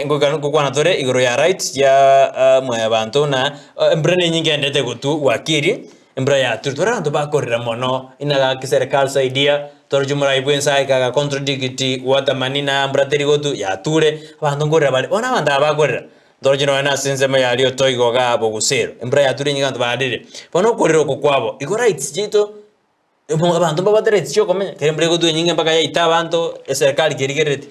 Ngokwana tore igoro ya rights chia mwanyabanto buna embura nenyinge endete gotwa gwakiri, embura yature. Tore abanto bakorera mono ina gaki serikali saidia, toroche omorai bwa ense aika aga contradict waterman na mbura teri gotwa yature, abanto nkorera bare. Bono abanto aba bakorera, ntoroche nonya na ase ensemo ya Riotoigo igaa Bogusero, embura yature enyinge abanto barire. Bono okorera oko kwabo, igo rights chiaito. Abanto mbabwate rights chiokomenya, kera embura egotwa enyinge mpaka yaita abanto, eserekari kerigereretie.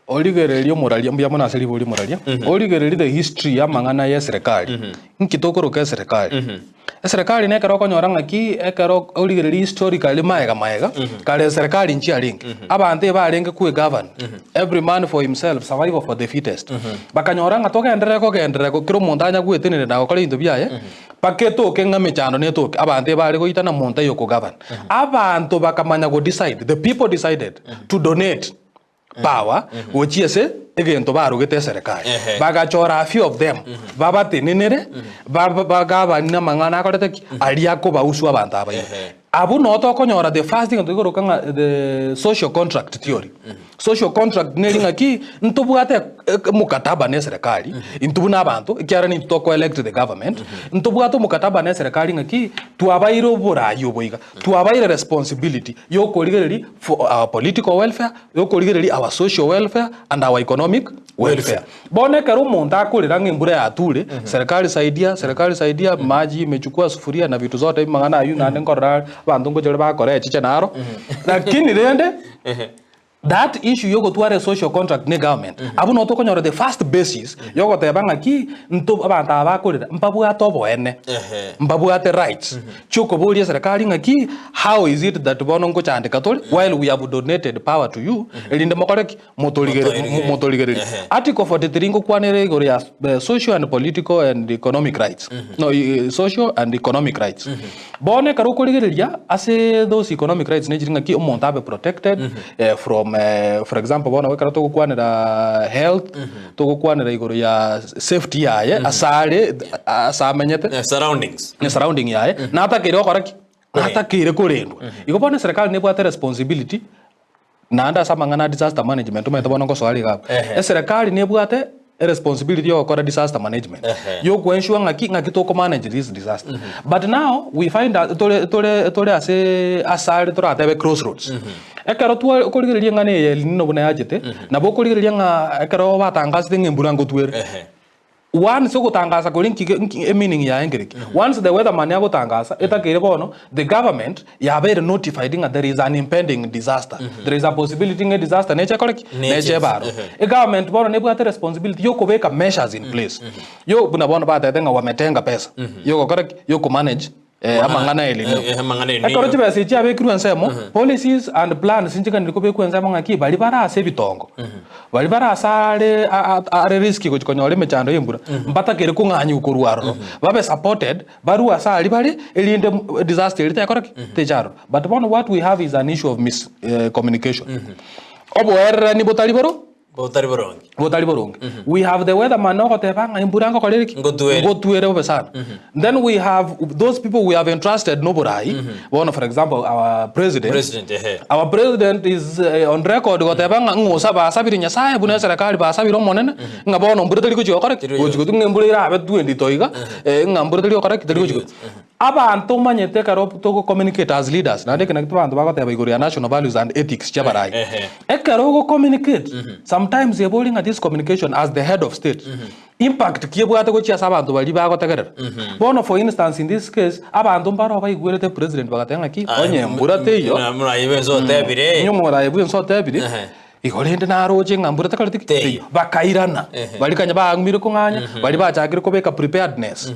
Origererie omoraria, mbuya mono ase riborio omoraria, origererie the history y'amang'ana y'eserekari, nki tokoroka eserekari? Eserekari nekero okonyora ng'aki ekero origererie historically maega maega, kare eserekari nchiarenge, abanto ebarenge kwe govern, every man for himself, survival for the fittest. Bakanyora ng'a togenderere kogenderera kera omonto anya gwetenenera na gokora ebinto biaye, Mpaka etoke ng'a emechando netoke, abanto ebare goitana monto aye okogavana. Abanto bakamanya go decide, the people decided to donate power gochia ase egento barogete eserekari. Ehe. Bagachora a few of them babatenenere, ba- bagavani amang'ana akorete ki? Aria akobahusu abanto aba ime. Ehe. Abwo noo tokonyora the first egento gekoroka ng'a the social contract theory. Social contract neri ng'aki ntobwate omokataba na eserekari, intwe buna abanto ekiagera nintwe toko elect the government, ntobwate omokataba na eserekari ng'aki twabaire oboraai obo iga, twabaire responsibility ya okorigereria for our political welfare, ya okorigereria our social welfare and our economic welfare. Bono ekero omonto akorera ng'a embura yature, serikali saidia, serikali saidia, maji imechukua sufuria na vitu zote amang'ana aywo naende nkorora are, abanto ngocha bakora echicha naro, lakini rende. That issue yogotwara esocial contract ne government, abwo noo tokonyora the first basis yogoteba ng'aki nto abanto aba bakorera mbabwate oboene, mbabwate rights chiokoboria eserekari ng'aki how is it that bono ngochandeka tore while we have donated power to you erinde mokore ki? Motorigere motorigererie. Article 43 ngokwanere igoro ya social and political and economic rights, no social and economic rights. Bono ekero okorigereria ase those economic rights nechiri ng'aki omonto abe protected from for example bono ekero togokwanera health, togokwanera igoro ya safety yaye ase are ase amenyete, Surroundings. ne surrounding yaye, natakeire gokora ki? Natakeire korendwa. Igo bono eserekari nebwate responsibility Naende ase amang'ana a disaster management omanyete bono ngosoa riga abwo. Ehe. Eserekari nebwate eresponsibility ya ogokora disaster management. Ehe. Ya okoensure ng'aki ng'aki toko manage this disaster. But now we find that tore tore tore ase asare toratebe crossroads. Ekero twa okorigereria eng'ana eye ya El Nino buna yachete, nabo okorigereria ng'a ekero batangasete ng'a embura ngotwere. Ehe. Once ogotangasa koria nki nki emeaning yaye nkereki? Once the weatherman agotangasa, etakeire bono the government yabeire notified ng'a there is an impending disaster. There is a possibility ng'a edisaster neche ekore ki? Neche Neche ebe aro. ehe. Egovernment bono nebwate responsibility yokobeka measures in place. Yo buna bono batebete ng'a wametenga pesa yogokora ki? Yokomanage amang'ana El Nino. Eh, amang'ana El Nino. Ekero chibesa echi chiabekirwe ensemo, policies and plans nchiganire kobekwa ensemo ng'aki baria bare ase ebitongo, baria bare ase are a- a- are risky gochia konyora emechando ya embura, mbatakere kong'anyigwa korwa aroro, babe supported, barue ase aria bare, erinde disaster eria tekora ki? Techa aroro. But bono what we have is an issue of miscommunication. Oboererani botari boro. Botari boronge. Botari boronge. We have the weatherman ogoteba ng'a embura ngokora ere ki? Ngotwere. Ngotwere bobe sana. Then we have those people we have entrusted noborai, bono for example our president, President, ehe. our president is eh, on record goteba ng'a ng'osa basabire Nyasaye buna eserekari basabire omonene ng'a bono mbura teri gochia gokora ki? Teri Gochi gotwa ng'a embura erabe twendito iga, eh, ng'a mbura teri gokora ki? Teri gochi gotwa. Abanto omanyete ekero togo communicate as leaders, naende eke nakio abanto bagoteba igoro ya national values and ethics chi'abarai. Ekero ogo communicate, sometimes ebori ng'a this communication as the head of state, impact ki ebwate gochia ase abanto baria bagotegerera. Bono for instance in this case, abanto mbaro baigwerete president bagateba ng'aki, onye embura teiyo, Omoraia bwensi otebire. onye omoraia bwensi otebire, igo rende naroche ng'a mbura tekoreti ki? Teiyo. Teiyo. Bakairana, baria kanya baang'uire kong'anya, baria bachakire kobeka preparedness.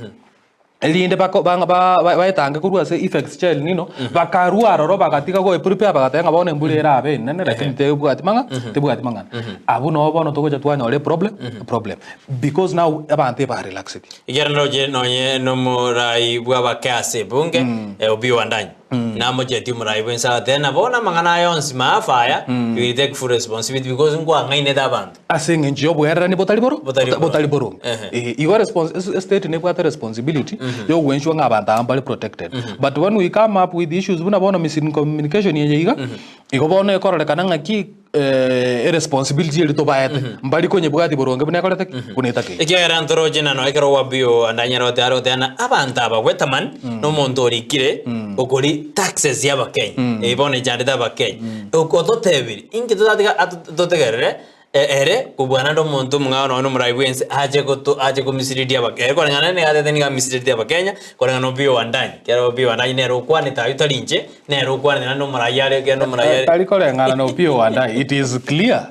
Erinde bako ba ba baetange korwa ase effects chia El Nino, bakarua aroro bagatiga goe prepare bagateba ng'a bono embura erabe enene lakini tebwati mang'a tebwati mang'ana. Abwo noo bono togocha twanyora eproblem eproblem because now abanto eba relaxed. Ekero ndoche nonye nomorai bw'abake ase ebunge, Opiyo Wandanyi, Namochetie omorai bw'ense agateba, Na bono amang'ana aya onsi maafa aya, you will take full responsibility because nkwang'ainete abanto. Ase eng'encho y'oboererani botari boro Botari boronge. botari boronge. Ehe. Eh, igo respons es- estate nebwate responsibility yogoensure ng'a abanto aba mbare protected. But when we come up with issues buna bono miscommunication eye iga, igo bono ekororekana ng'aki. Eresponsibility eria tobaete, mbari konyebwatia boronge buna ekorete ki? Buna etakeire. Ekiagera ntoroche na nonya ekero Wabio andanyare gote are goteba ng'a abanto aba Wetaman na omonto orikire okori taxes ya abakenya, eye bono echandete abakenya. Ototebirie inki totatiga totegerere ere kobua naende omonto omong'ao nonya na omorai bwense ache goto ache komislead abakenya. Ere koreng'ana nigo atebete nigo amisleadete abakenya koreng'ana na Opiyo Wandanyi. Ekiagera Opiyo Wandanyi nere okwanete aywo tari inche. Nere okwanete naende omoraia are ekiagera nomoraia are. Tari koreng'ana na Opiyo Wandayi. It is clear.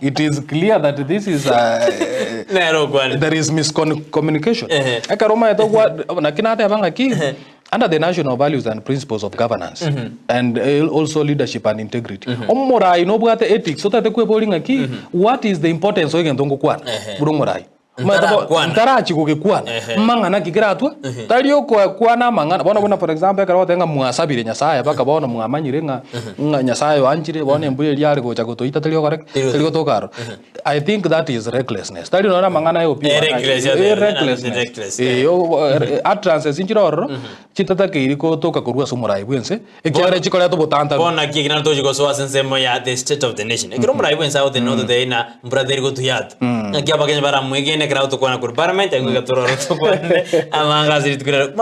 It is clear that this is a, Nere okwanete. there is miscommunication. Ehe. Ekero omanyete okwa naki nateba ng'aki under the national values and principles of governance and also leadership and integrity. Omorai nobwate ethics otagete kweboria ng'aki what is the importance o egento ngokwana Ehe. buna omorai. Ntarakwana. Ntarachi gogekwana, Ehe. mang'ana ki keratwe? Tari okwana amang'ana, bono buna for example ekero ogoteba ng'a mwasabire Nyasaye mpaka bono mwamanyire ng'a ng'a Nyasaye oanchire, bono embura eria are gocha gotoita teri ogokora ki? Teri Teri gotoka aroro. I think that is recklessness. Tari nonye na amang'ana ya opio Eh, reckless, eh, yeah, recklessness. reckless, Eh, eh. utterances nchire ororo, chitatakeiri gotoka korwa ase omorai bwense, ekiagera chikoreta obotantaru. Bono naki ekero tochi gosoa ase ensemo ya the state of the nation. Ekero omorai bwense agotenena ototebie ng'a mbura teri gotuya aa. Naki abakenya baramwegene ekero agotokwana korwa parliament, aye goika torore tokwane amang'ana ase rituko riarero.